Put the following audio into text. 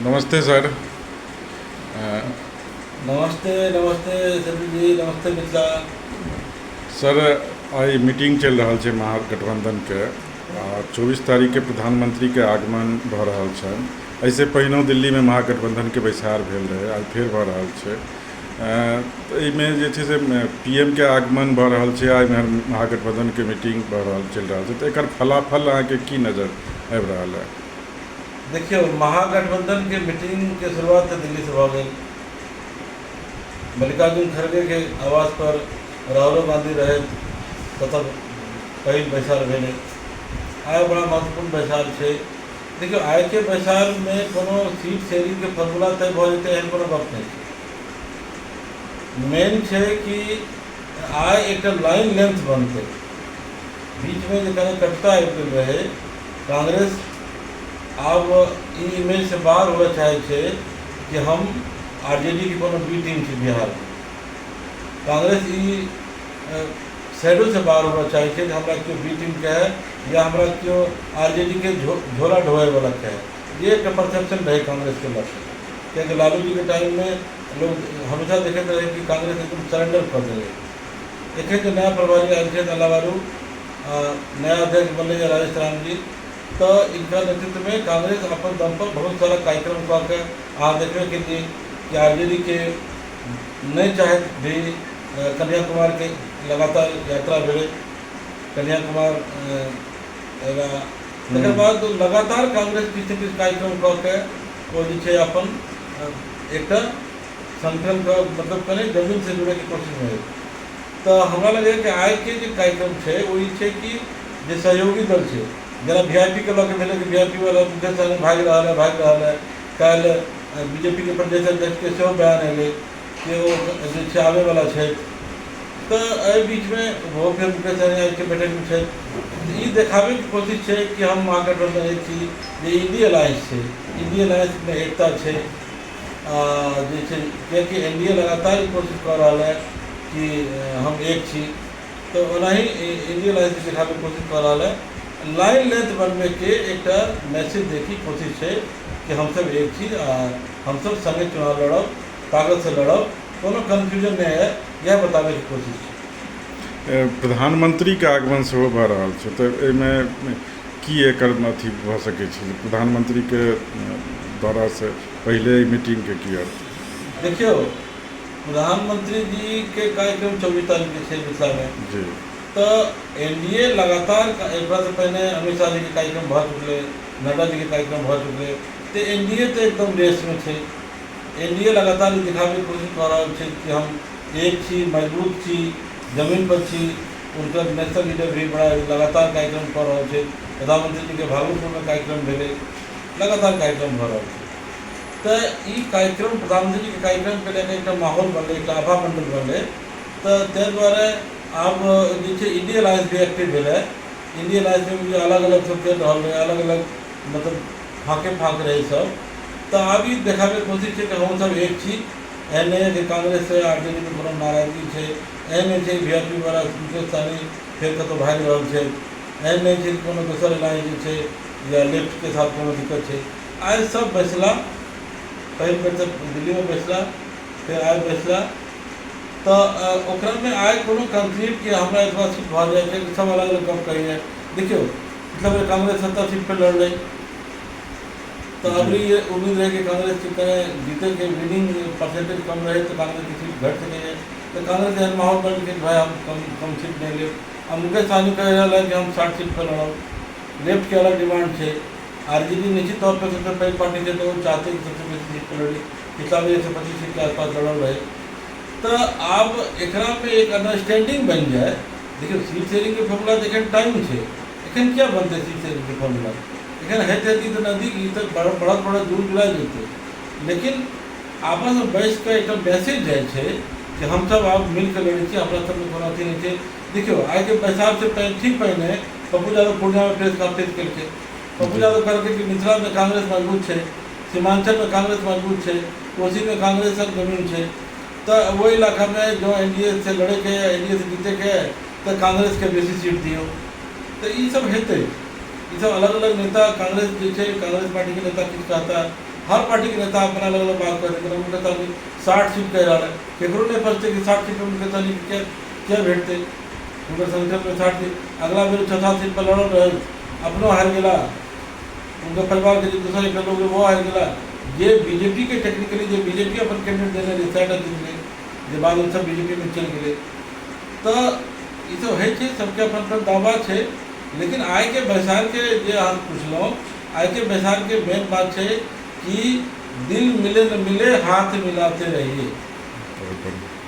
नमस्ते sir. नमस्ते नमस्ते संजय जी, नमस्ते Mithila. Sir, आइ meeting चलि रहल छै महागठबंधनके आ 24 तारीखके प्रधानमंत्रीके आगमन भऽ रहल छनि। एहिसँ पहिनहु दिल्लीमे महागठबंधनके बैसार भेल रहै, आइ फेर भऽ रहल छै। एहिमे जे छै से पीएमके आगमन भऽ रहल छै, आइ महागठबंधनके मीटिंग भऽ रहल चलि रहल छै, तऽ एकर फलाफल अहाँके की नजर आबि रहल है? देखियौ, महागठबंधनके मीटिंगके शुरुआत तऽ दिल्लीसँ भऽ गेल। मल्लिकार्जुन खड़गेके आवास पर राहुलो गांधी रहथि, ततऽ पहिल बैसार भेलै। आइ बड़ा महत्वपूर्ण बैसार छै। देखियौ, आइके बैसारमे कोनो सीट शेयरिंगके फॉर्मूला तय भऽ जेतै एहन कोनो गप नहि छै। मेन छै कि आइ एकटा लाइन लेंथ बनतै। बीचमे जे कनि कटुता आबि गेल रहै, कांग्रेस आब ई इमेजसँ बाहर हुअ चाहै छै कि हम आरजेडीके कोनो बी टीम छी बिहारमे। कांग्रेस ई शैडोसँ बाहर हुअ चाहै छै जे हमरा केओ बी टीम कहै या हमरा केओ आरजेडीके झोला ढोअयवला कहै। ये एकटा परसेप्शन रहै कांग्रेसके लऽ कऽ, कियाकि लालू जीके टाइममे लोग हमेशा देखैत रहै कि कांग्रेस एकदम सरेंडर कऽ देलै। एखन जे नया प्रभारी आयल छथि अल्लाबारू, नया अध्यक्ष बनलै राजेश राम जी, तऽ इनका नेतृत्वमे कांग्रेस अपन दम पर बहुत सारा कार्यक्रम कऽ के अहाँ देखबे केलियै कि आरजेडीके नहि चाहैत भी कन्हैया कुमारके लगातार यात्रा भेलै। कन्हैया कुमार अयला, तकर बाद लगातार कांग्रेस किछु ने किछु कार्यक्रम कऽ के ओ जे छै अपन एकटा संगठनके मतलब कनि जमीनसँ जुड़ैके कोशिशमे अछि। तऽ हमरा लगैए कि आइके जे कार्यक्रम छै ओ ई छै कि जे सहयोगी दल छै, जेना वीआईपीके लऽ कऽ भेलै कि वीआईपी वाला मुकेश सहनी भागि रहल है, भागि रहल है। काल्हि बीजेपीके प्रदेश अध्यक्षके सेहो बयान एलै कि ओ जे छै आबैवला छथि। तऽ एहि बीचमे ओहो फेर मुकेश सहनी आइके बैठकमे छथि। ई देखाबैके कोशिश छै कि हम महागठबंधन एक छी, जे इंडी अलायंस छै, इंडी अलायंसमे एकता छै। आ जे छै कियाकि एन डी ए लगातार ई कोशिश कऽ रहल है कि हम एक छी, तऽ ओनाही इंडी अलायंस देखाबैके कोशिश कऽ रहल है। लाइन लेंथ बनबैके एकटा मैसेज दैके कोशिश छै कि हमसब एक छी आ हमसब संगे चुनाव लड़ब, ताकतसँ लड़ब, कोनो कन्फ्यूजन नहि है, इएह बताबैके कोशिश छै। प्रधानमंत्रीके आगमन सेहो भऽ रहल छै, तऽ एहिमे की एकर अथी भऽ सकै छै? प्रधानमंत्रीके दौरासँ पहिले ई मीटिंगके की अर्थ? देखियौ, प्रधानमंत्री जी के कार्यक्रम 24 तारीखके छै मिथिलामे जी। तऽ एनडीए लगातार एकरासँ पहिने अमित शाह जीके कार्यक्रम भऽ चुकलै, नड्डा जीके कार्यक्रम भऽ चुकलै, तऽ एनडीए तऽ एकदम रेसमे छै। एनडीए लगातार ई देखाबैके कोशिश कऽ रहल छै कि हम एक छी, मजबूत छी, जमीन पर छी। हुनकर नेशनल लीडर भी बड़ा लगातार कार्यक्रम कऽ रहल छै। प्रधानमंत्री जीके भागलपुरमे कार्यक्रम भेलै, लगातार कार्यक्रम भऽ रहल छै। तऽ ई कार्यक्रम प्रधानमंत्री जीके कार्यक्रमके लए कऽ एकटा माहौल बनलै, एकटा आभा मण्डल बनलै। तऽ ताहि दुआरे आब जे छै इंडिया अलायंस भी एक्टिव भेलै। इंडिया अलायंसमे भी अलग अलग सब चलि रहल रहै, अलग अलग मतलब फाँके फाँक रहै सब। तऽ आब ई देखाबैके कोशिश छै कि हमसब एक छी। एहन नहि है कि कांग्रेस से आरजेडी के कोनो नाराजगी छै, एहन नहि छै वीआईपी वाला मुकेश सहनी फेर कतहु भागि रहल छै, एहन नहि छै कि कोनो दोसर अलायंस जे छै या लेफ्टके साथ कोनो दिक्कत छै। आइ सब बैसला, पहिल बेर तऽ दिल्लीमे बैसला, फेर आइ बैसला, तऽ ओकरामे आइ कोनो कंक्रीट कि हमरा एतबा सीट भऽ जाइ छै, सब अलग अलग गप कहैए। देखियौ, मतलब कांग्रेस 70 सीट पर लड़लै, तऽ अभी ये उम्मीद रहै कि कांग्रेस के कने जीतैके विनिंग परसेंटेज कम रहै तऽ कांग्रेसके सीट घटि सकैए। तऽ कांग्रेस एहन माहौल बनेलकै कि भाइ हम कम कम सीट नहि लेब। आ मुकेश सहनी कहि रहल है कि हम 60 सीट पर लड़ब। लेफ्टके अलग डिमांड छै। आरजेडी निश्चित तौर पर सबसे पैघ पार्टी छै, तऽ ओ चाहते कि सबसे बेसी सीट पर लड़ी। पिछला बेर 125 सीटके आसपास लड़ल रहै। तऽ आब एकरामे एक अंडरस्टैंडिंग बनि जाय। देखियौ, सीट शेयरिंगके फॉर्मूला तऽ एखन टाइम छै, एखन किया बनतै सीट शेयरिंगके फॉर्मूला? एखन होइत होइत ई तऽ नजदीक ई तऽ बढ़त बढ़त जून जुलाई जेतै। लेकिन आपसमे बैस कऽ एकटा मैसेज जाइ छै कि हमसब आब मिलके लड़ै छी, हमरा सबमे कोनो अथी नहि छै। देखियौ, आइके बैसारसँ ठीक पहिने पप्पू यादव पूर्णियामे प्रेस कॉन्फ्रेंस केलकै। पप्पू यादव कहलकै कि मिथिलामे कांग्रेस मजबूत छै, सीमांचलमे कांग्रेस मजबूत छै, कोसीमे कांग्रेसक जमीन छै, तऽ ओहि इलाकामे जँ एनडीए से लड़ैके या एनडीए से जीतैके तऽ कांग्रेसके बेसी सीट दियौ। तऽ ई सब हेतै। ई सब अलग अलग नेता कांग्रेस जे छै, कांग्रेस पार्टीके नेता किछु कहता, हर पार्टीके नेता अपन अलग अलग बात कहै छै। मुकेश सहनी 60 सीट कहि रहल है, केकरो नहि पचतै कि 60 सीट मुकेश सहनी के किया भेटतै। हुनकर संगठनमे 60 सीट, अगला बेर चौथा सीट पर लड़ल रहै, अपनो हारि गेला, हुनकर परिवारके जे दोसर एकटा लोक रहै ओहो हारि गेला। जे बीजेपीके टेक्निकली जे बीजेपी अपन कैंडिडेट देने रहै सएह जीतलै, जे बादमे सब बीजेपीमे चलि गेलै। तऽ ईसब होइ छै, सबके अपन अपन दावा छै। लेकिन आइके बैसारके जे अहाँ पुछलहुँ, आइके बैसारके मेन बात छै कि दिल मिले न मिले हाथ मिलाते रहिए। बहुत बढ़िया।